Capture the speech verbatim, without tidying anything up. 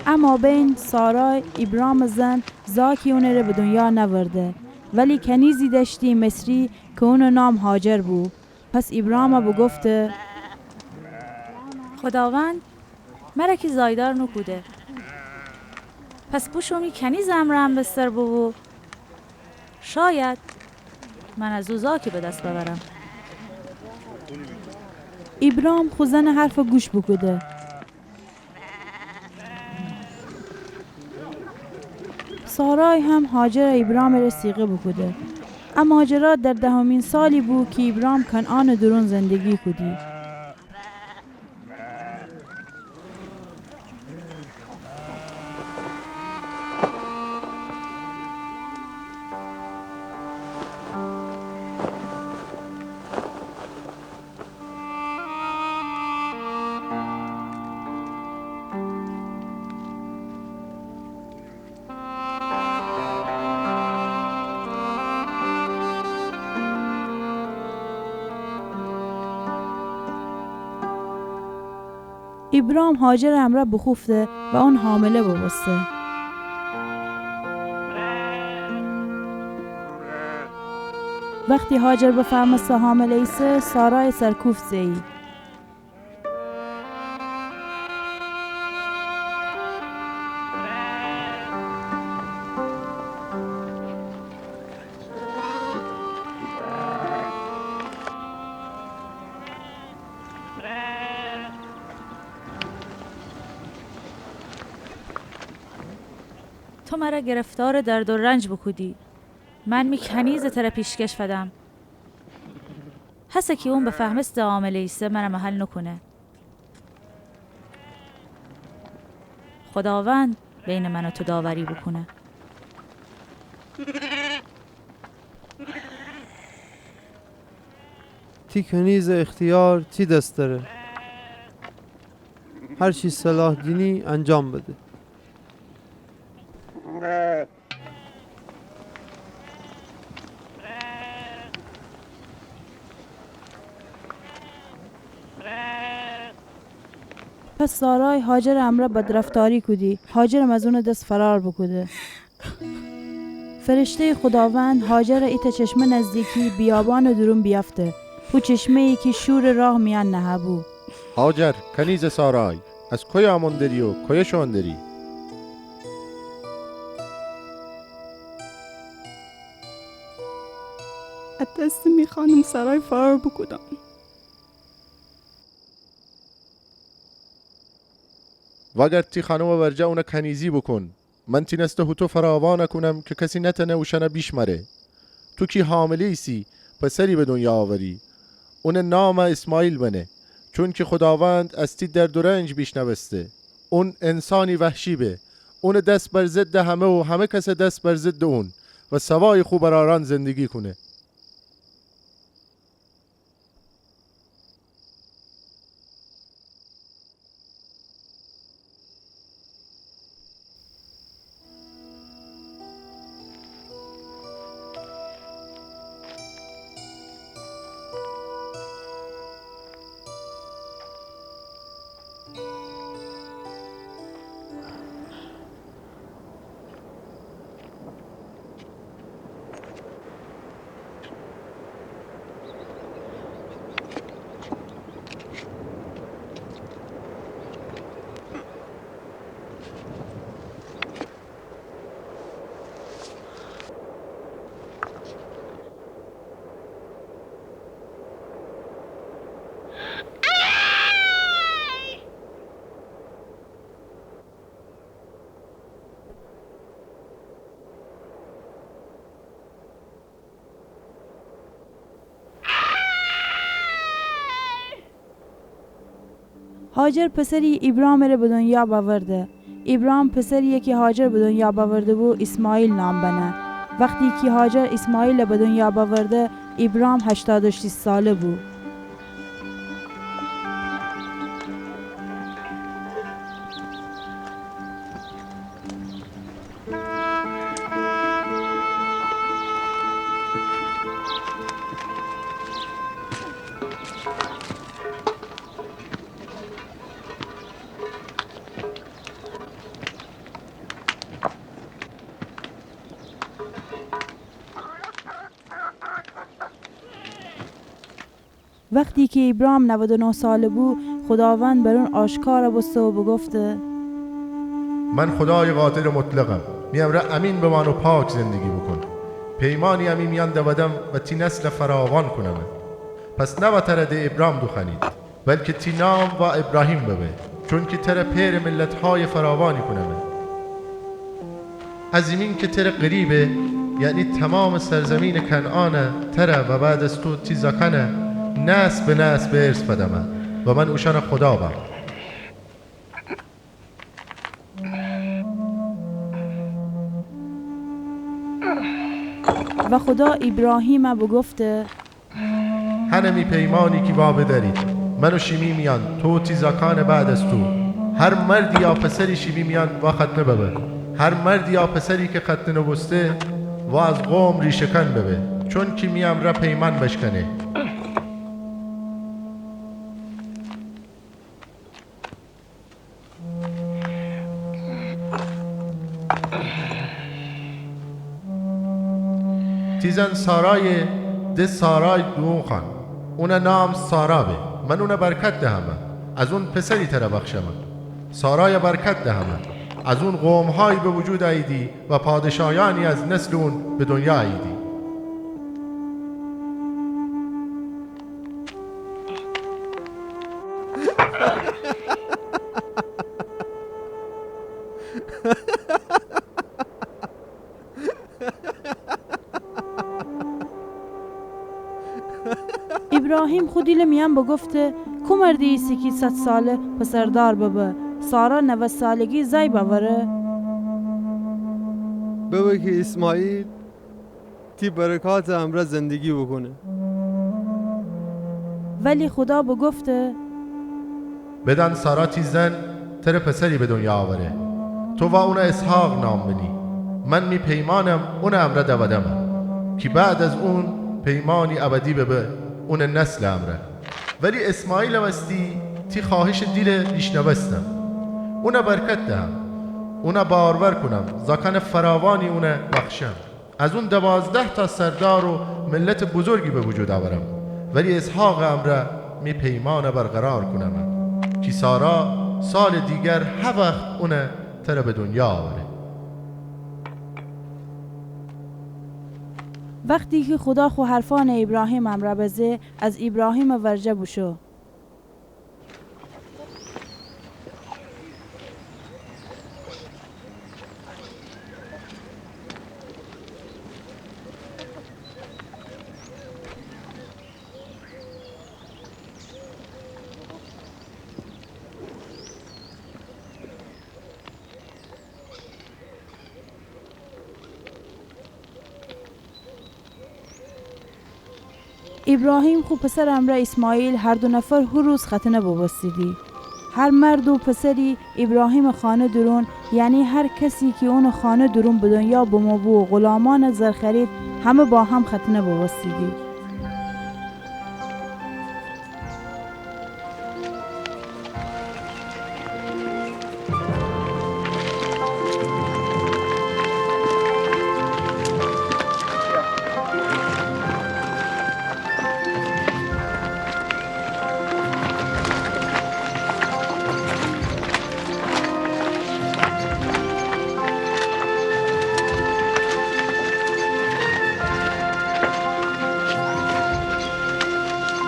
ا مابین سارای، ایبرامٚ زن، زاکی اونٚ ره به دنیا نأورده، ولی کنیزی دأشتی مصری کی اونٚ نام هاجر بو. پس ایبرامَ بوگفته: خوداوند مر کی زایدار نوکوده، پس بوشو می کنیزٚ امرأ همبستر بوبو، شاید من از او زاکی به دس بأورم. ایبرام خو زنٚ حرفَ گوش بوکوده. سارای هم هاجرَ ایبرامٚ ره صیغه بوکوده. ا ماجرا در دهمین سالی بو کی ایبرام کنعانٚ دورون زندگی کودی. ایبرام هاجرٚ امرأ بوخوفته و اون حامله بوبوسته. وختی هاجر بفهمسته حامله ایسه، سارایَ سرکوفت زه‌یی. تو مر گرفتارٚ درد و رنج بوکودی. من می کنیزَ تر پیشکش فدم. هسه کی اون بفهمسته حامله ایسه، مر محل نوکونه. خوداوند بینٚ من و تو داوری بوکونه. تی کنیزٚ اختیار تی دس دره. هر چی صلاح دینی انجام بده. پس سارای هاجرٚ امرأ بدرفتاری کودی، هاجرم از اونٚ دس فرار بوکوده. فرشته‌یٚ خوداوند هاجرَ ایتأ چشمه نزدیکی بیابانٚ دورون بیأفته، هو چشمه‌یی کی شورٚ راه میأن نهه‌بو. هاجر، کنیزٚ سارای، از کویه امون دری و کویه شوئون دری؟ از دستٚ می خانم سارای فرار بوکودم. وأگرد تی خانمٚ ورجه اونَ کنیزی بوکون. من تی نسلَ هوطو فراوان کونم کی کسی نتأنه اوشأنَ بیشمأره. تو کی حامله ایسی، پسری به دنیا اوری. اونٚ نامَ اسماعیل بنه، چونکی خوداوند از تی درد و رنج بیشنوسته. اون انسانی وحشی به. اونٚ دس بر ضدٚ همه و همه کسٚ دس بر ضدٚ اون و سوایٚ خو برأرأن زندگی کونه. هاجر پسری ایبرامٚ ره به دنیا بأورده. ایبرام پسریی کی هاجر به دنیا بأورده‌بو، اسماعیل نام بنه. وختی کی هاجر اسماعیلَ به دنیا بأورده، ایبرام هشتاد و شیش ساله بو. وختی کی ایبرام نود و نه ساله بو، خوداوند بر اون آشکار بوسته و بوگفته: من خودای قادر مطلقم. می امرأ امین بمان و پاک زندگی بوکون. پیمانی امی میأن دودم و تی نسل فراوان کونمه. پس نوا تره ده ایبرام دوخوأنید، بلکه تی نام وا ایبراهیم ببه، چونکی تره پئرٚ ملتهای فراوانی کونمه. ا زیمین کی تره غریبه، یعنی تومامٚ سرزیمینٚ کنعانه، تره و بعد از تو تی زاکانه، نسل به نسل به ارث فدمه و من اوشأنٚ خودا بم. و خودا ایبراهیمَ بوگفته: هنه می پیمانی کی وا بدأرید، من و شیمی میأن، تو و تی زاکانٚ بعد از تو. هر مردی یا پسری شیمی میأن وا ختنه ببه. هر مردی یا پسری کی ختنه نوبوسته، وا از قوم ریشه‌کن ببه، چونکی می امرأ پیمان بشکنه. تی زن سارایَ ده سارای دوئون خوأن. اونٚ نام سارا به. من اونَ برکت دهمه. از اون پسری تره بخشمه. سارایَ برکت دهمه. از اون قوم‌هایی به وجود آییدی و پادشایانی از نسلٚ اون به دنیا آییدی. ایبراهیم خو دیلٚ میأن بوگفته: کو مردی ایسه کی صد ساله پسردار ببه؟ سارا نود سالگی زأی بأوره؟ ببه کی اسماعیل تی برکاتٚ امرأ زندگی بوکونه. ولی خودا بوگفته: بدأن سارا تی زن تره پسری به دنیا آوره. تو وا اونَ اسحاق نام بنی. من می پیمانم اونٚ امرأ دودمه، کی بعد از اون پیمانی ابدی ببه اونٚ نسلٚ امرأ. ولی اسماعیلٚ وستی تی خوأهشٚ دیلَ بیشنوستم. اونَ برکت دهم، اونَ بارور کونم، زاکانٚ فراوانی اونَ بخشم. از اون دوازده‌تا سردار و ملتٚ بزرگی به وجود آورم، ولی اسحاقٚ امرأ می پیمانَ برقرار کونمه، کی سارا سالٚ دیگر هه وخت اونَ تره به دنیا آوره. وختی کی خودا خو حرفأنَ ایبراهیمٚ امرأ بزه، از ایبراهیمٚ ورجه بوشو. ایبراهیم خو پسرٚ امرأ اسماعیل هر دو نفر هو روز ختنه بوبوستیدی. هر مرد و پسری ایبراهیمٚ خانه دورون، یعنی هر کسی کی اونٚ خانه دورون به دنیا بمو بو و غلامأنٚ زرخرید، همه با هم ختنه بوبوستیدی.